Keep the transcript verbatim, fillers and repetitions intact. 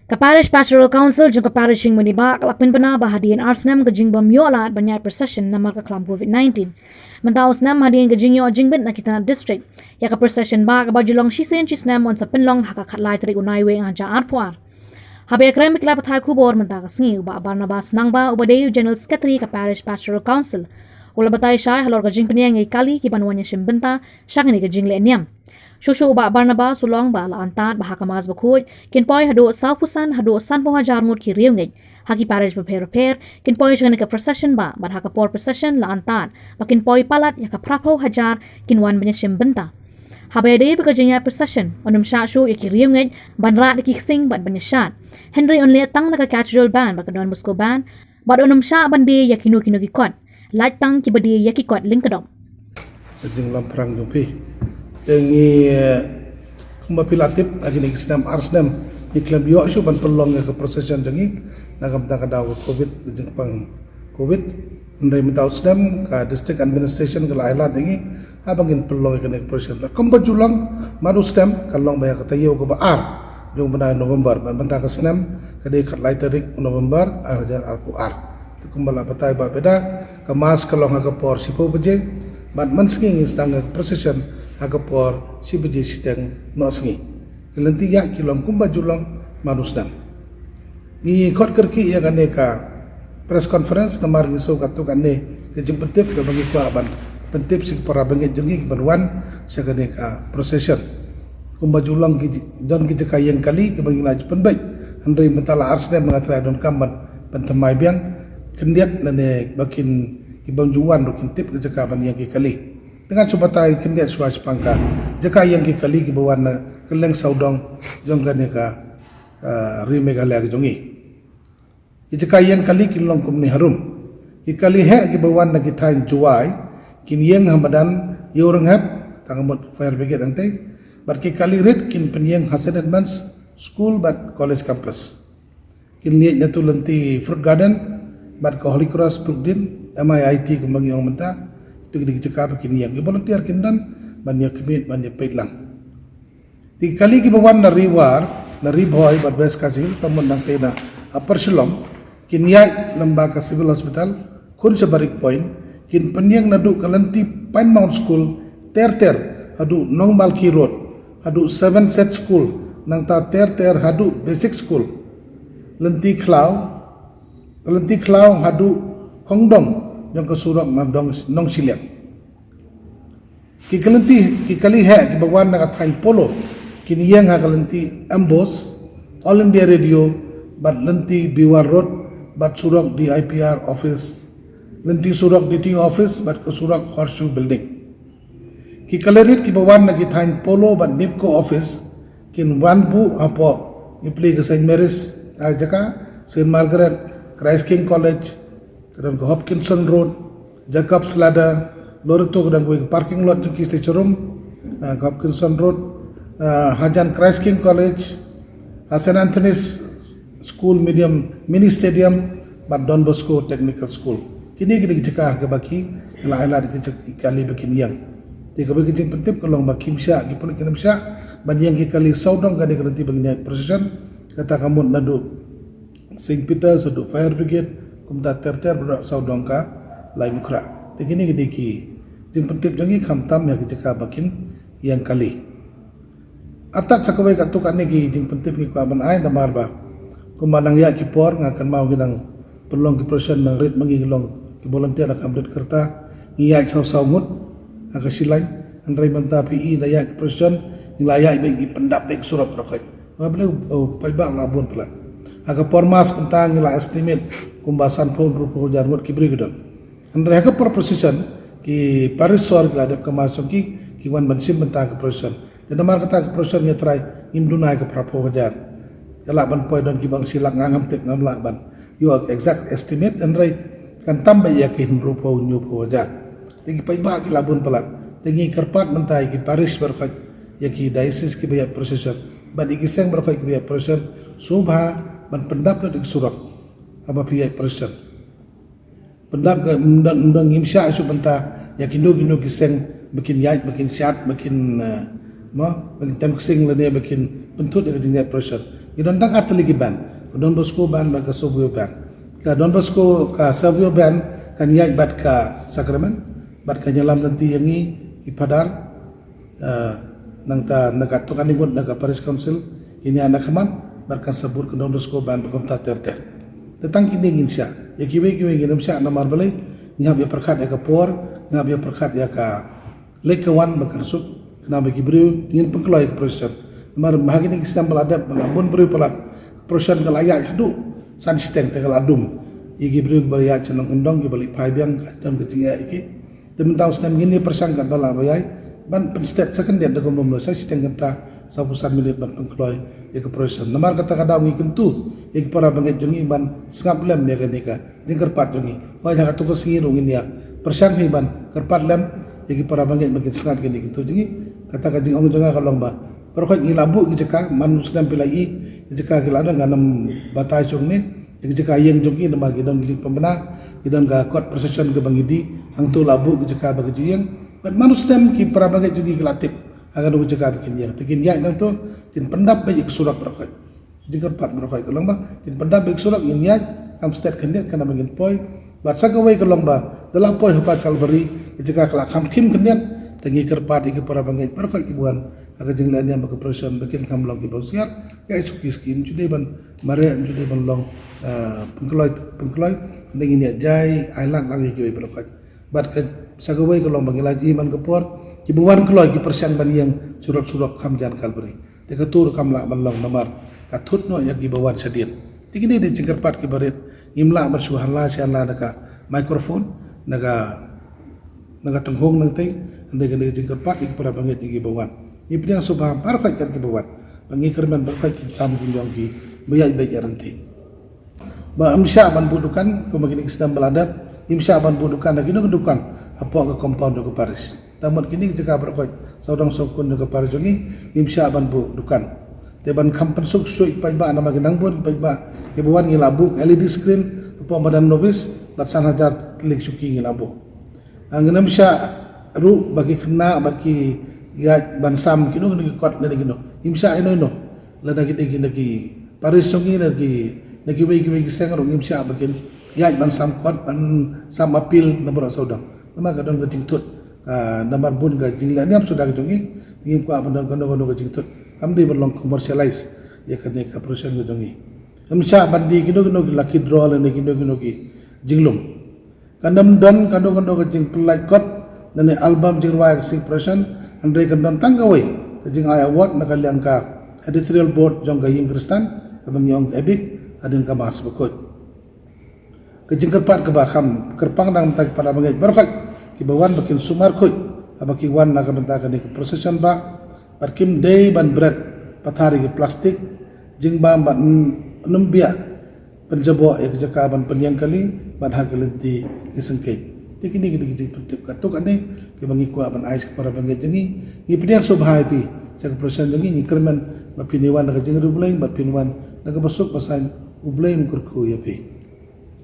Ka Parish Pastoral Council jong ka Parish Shingmynniba ka la pynbna ba hadien ar snem ka jingbym ïoh lad ban ïaid procession namar ka khlam COVID nineteen. Mynta u snem hadien ka jingïoh jingbit na ki tnat district, ïa ka procession ba kaba ju long shisien shi snem yn sa pynlong ha ka khatlai tarik u Naiwieng ar hajar arphew ar. Haba ïakren bad ki lad pathai khubor mynta ka sngi, u Bah Barnabas Nangba uba dei u General Secretary ka Parish Pastoral Council, u la batai shai halor ka jingpynïeng ïa ki kali ki ban wan ïashim bynta sha kane ka jingleh niam. Shuh shuh u Bah Barnabas u la ong ba la antad ba ha ka Mass Bakhuid kin poi haduh sawphew san haduh sanphew hajar ngut ki riewngeit ha ki parish bapher bapher kin poi sha kane ka procession ba, bad ha ka por procession la antad ba kin poi palat ïa ka phraphew hajar kin wan ban ïashim bynta. Haba ïadei bad ka jingïaid procession, un ym shah shuh ïa ki riewngeit ban rah da ki ksing bad ban ïashad. Hynrei un leh tang da ka Cathedral Band bad ka Don Bosco Band, bad un ym shah ban die ïa kino kino ki kot, lait tang kiba die ïa ki kot lyngkdop. Ka jinglamphrang jong phi. Te ngi, eh, kumba phi la tip, ha kine ki snem ar snem ngi khlem ïoh shuh ban pynlong ïa ka procession jong ngi na ka bynta ka daw ka COVID, ka jingpang COVID. Hynrei mynta u snem ka district administration ka la ai lad ïa ngi haba ngin pynlong ïa kane ka procession. Bad kumba ju long man u snem, ka long ba ïa ka taïew kaba ar jong u bnai November, bad mynta ka snem ka dei khatlai tarik u November ar hajar arphew ar. Te kumba la batai Bah Beda, ka Mass ka long ha ka por shiphew baje, bad mynsngi ngin sdang ka procession ha ka por shi baje shiteng noh sngi. Ki lynti ïaid ki long kumba ju long man u snem. Ngi khot kyrkieh ïa kane ka press conference namar ngi sngew katto katne ka jingpyntip kaba ngi kwah ban pyntip sha ki para bangeit jong ngi kiban wan sha kane ka procession. Kumba ju long ki ji-, don ki jaka ïeng kali kiba ngi la ju pynbeit, hynrei mynta la ar snem ba nga trai donkam ban pynthymmai biang, khyndiat lane ba kin, kiba ju wan ruh kin tip ka jaka ban ïeng ki kali. Te ngan shu batai khyndiat shuwa shaphang ka jaka ïeng ki kali kiba wan na kylleng sawdong jong kane ka, ah, ri Meghalaya ka jong ngi. Ki jaka ïeng kali kin long kumne harum. Ki kali heh kiba wan na ki thaiñ Jowai kin ïeng ha madan Ïewrynghep, kata ka mut fire brigade hangtei. Bad ki kali rit kin pynïeng ha Saint Edmund's School bad College Campus. Kin ïeng na tu lynti Fruit Garden bad ka Holy Cross Brookdean, M I I T kumba ngi ong mynta. Tu ki dei ki jaka ba kin ïeng. Ki volunteer kin don ban ïa khmih, ban ïa peit lang. Te ki kali kiba wan na Ri War, na Ri Bhoi bad West Khasi Hills, ta mut nangtei na Upper Shillong, kin ïaid lyngba ka Civil Hospital, khun sha Barik Point, kin pynïeng naduh ka lynti Pine Mount School, ter ter, haduh Nongmalki Road, haduh Seven Set School, nangta ter ter haduh Basic School. Lynti khlaw, lynti khlaw haduh khongdong jong ka surok na dong Nongshiliang. Ki kali, ki kali heh kiba wan na ka thaiñ Polo kin ïeng ha ka lynti Ambos, All India Radio, bad lynti Biwar Road, bad surok D I P R office, lynti surok D T O office, bad ka surok Horseshoe Building. Ki kali rit kiba wan na ki thaiñ Polo bad NEEPCO office kin wan buh hapoh, ngi plie ka Saint Mary's, ah, jaka, Saint Margaret, Christ King College, ka don ka Hopkinson Road, Jacob's Ladder, Loreto ka don kawei ka parking lot jong ki station room, ah, ka Hopkinson Road, ah, hajan Christ King College, ha Saint Anthony's School Medium, Mini Stadium, bad Don Bosco Technical School. Kine ki dei ki jaka kiba ki la ai lad ki jaka kali ba kin ïeng. Te kawei ka jingpyntip ka long ba kim shah, ki pulit kim shah ban ïeng ki kali sawdong kane ka lynti ba ngin ïaid procession, kata ka mut naduh Saint Peter's haduh Fire Brigade, kumta ter ter haduh sawdong ka Laitumkhrah. Te kine ki dei ki jingpyntip jong ngi khamtam ïa ki jaka ba kin ïeng kali. Artat sa kawei katto katne ki jingpyntip ngi kwah ban ai namar ba kumba nang ïaid ki por nga kynmaw ngi nang pynlong ki procession nang rit ma ngi, ngi long ki volunteer na kam rit kyrta, ngi ïaid saw saw ngut ha ka shi lain. Hynrei mynta phi i, nang ïaid ki procession ngi la ïaid beit, ngi pyndap beit ki surok baroh khoit. Nga bynta, oh, paidbah la bun palat. Ha ka por Mass mynta ngi la estimate kumba sanphew hynriewphew hajar ngut ki briew ki don. Hynrei ha ka por procession ki parish sor ki la dep ka Mass jong ki, ki wan ban shim bynta ka procession. Te namar kata ka procession ngi trai ngim duna ïa ka phraphew hajar. Te lah ban poi don kiba ngi shi lak, nga ngam tip, ngam lah ban ïoh exact estimate, hynrei kan tam beit ïa ki hynriewphew hynñiewphew hajar. Te ki paidbah ki la bun palat. Te ngi kyrpad mynta ïa ki parish baroh khoit, ïa ki diocese kiba ïaid procession bad ïa ki seng baroh khoit kiba ïaid procession, sngewbha ban pyndap lut ïa ki surok haba phi ïaid procession. Pyndap ka, ym don, ym don, ngim shah shuh bynta ïa kino kino ki seng ba kin ïaid, ba kin shad, ba kin, eh, mo, ba kin tem ksing lane ba kin pynthut ïa ka jingïaid procession. Ki don tang ar tylli ki band, ka Don Bosco band bad ka Savio band. Ka Don Bosco, ka Savio band kan ïaid bad ka sakramen, bad kan ïalam lynti ïa ngi ki phadar, eh, nangta na katto katne ngut na ka parish council, kin ïaid na khmat, bad kan sa bud ka Don Bosco band ba kumta ter ter. Te tang kine ngin shah, ïa kiwei kiwei ngin ym shah namar balei, ngi hap ïa pyrkhat ïa ka por, ngi hap ïa pyrkhat ïa ka leit ka wan ba kan suk, khnang ba ki briew ngin pynkloi ka procession. Namar ha kine ki snem ba la dep ba la bun briew palat, ka procession ka la ïaid haduh san shiteng te ka la dum. Ïa ki briew kiba la ïaid sha nongkyndong, kiba la phai biang, ka don ka jingeh ïa ki. Te mynta u snem ngin ïa pyrshang katba lah ba ïai ban pynsted sa khyndiat da kumno kumno, sa shiteng kynta, saphew san minit ban pynkloi ïa ka procession. Namar kata ka daw ngi kyntu ïa ki para bangeit jong ngi ban sngap lem ïa kane ka jingkyrpad jong ngi. Hooid, ha kato ka sngi ruh ngin ïa pyrshang hi ban kyrpad lem ïa ki para bangeit ba kin sngap ïa kine ki kyntu jong ngi. Kata ka jingong jong nga ka long ba baroh khoit ngi la buh ki jaka, man u snem phi la i ki jaka ki la don, ngan ym batai shuh ne ïa ki jaka ïeng jong ki, namar ki don ki jingpynbna, ki don ka kot procession kaba ngi die. Hangto la buh ki jaka ba ki ju ïeng. Bad man u snem ki para bangeit jong ngi ki la tip ha kano ka jaka ba kin ïeng, te kin ïaid nangto, kin pyndap beit ïa ka surok baroh khoit. Jingkyrpad baroh khoit ka long ba kin pyndap beit ka surok, ngin ïaid, kam sted khyndiat, khnang ba ngin poi. Bad sa kawei ka long ba da la poi hapoh Kalbari, ka jaka ka la kham khim khyndiat, te ngi kyrpad ïa ki para bangeit baroh khoit kiba wan ha ka jingleh niam bad ka procession ba kin kham long kiba husiar, ïaid suki suki, ym ju dei ban mareh, ym ju dei ban long, eh, pynkloi pynkloi, hynrei ngin ïa jai ai lad lang ïa kiwei baroh khoit. Bad ka, sa kawei ka long ba ngi la ïohi man ka por, kiba wan kloi ki pyrshang ban ïeng surok surok kham jan Kalbari. Te kato ruh kam lah ban long namar ka thut noh ïa kiba wan shadien. Te kine dei jingkyrpad kiba rit. Ngim lah ban shu halla sha halla na ka microphone, na ka, na ka tynghong nangtei, hynrei kane ka jingkyrpad ïa ki para bangeit ïa kiba wan. Ngi pdiang sngewbha baroh khoit kat kiba wan. Ba ngi kyrmen baroh khoit ki kam ki jong ki ba ïaid beit ïaid ryntih. Ba ym shah ban buh dukan, kumba kine ki snem ba la dep, ym shah ban buh dukan ha kino kino dukan hapoh ka compound jong ka parish. Te mut kine ki jaka baroh khoit, sawdong sawkun jong ka parish jong ngi, ym shah ban buh dukan. Te ban kham pynsuk shuh ki paidbah, namar ki nang bun ki paidbah kiba wan, ngi la buh L E D screen hapoh madan Novis, bad san hajar tylli ki shuki ngi la buh. Ah, ngin ym shah ruh ba ki khynnah bad ki ïaid ban sam kino kino ki kot lane kino. Ym shah ïano ïano. Lada ki dei ki na ki parish jong ngi, na ki, na kiwei kiwei ki seng ruh, ngim shah ba kin ïaid ban sam kot, ban sam appeal na baroh sawdong. Namar ka don ka jingthut, ah, namar bun ka jingleh niam suda ka jong ngi, ngim kwah ban don kano kano ka jingthut. Kam dei ban long commercialize ïa kane ka procession ka jong ngi. Ym shah ban die kino kino ki lucky draw lane kino kino ki jinglum. Kan ym don kano kano ka jingpyllait kot lane album jingrwai ha ka sngi procession, hynrei kan don tang kawei ka jingai award na ka liang ka editorial board jong ka ïing Khristan, kaba ngi ong ka EBIC, hadien ka Mass bakhuid. Ka jingkyrpad kaba kham kyrpang na ka bynta ki para bangeit baroh khoit kiba wan, ba kin sumar khuid haba ki wan na ka bynta kane ka procession, ba bad kim dei ban bret pathar ïa ki plastik, jingbam bad n-, nym bia pynjaboh ïa ka jaka ban pynïeng kali bad ha ki lynti ki syngkien. Te kine ki dei ki jingpyntip katto katne kiba ngi kwah ban ai sha ki para bangeit jong ngi. Ngi pdiang sngewbha ïa phi sha ka procession jong ngi, ngi kyrmen ba phin ïa wan da ka jingriewblei bad phin wan da kaba suk ba saiñ. U Blei un kyrkhu ïa phi.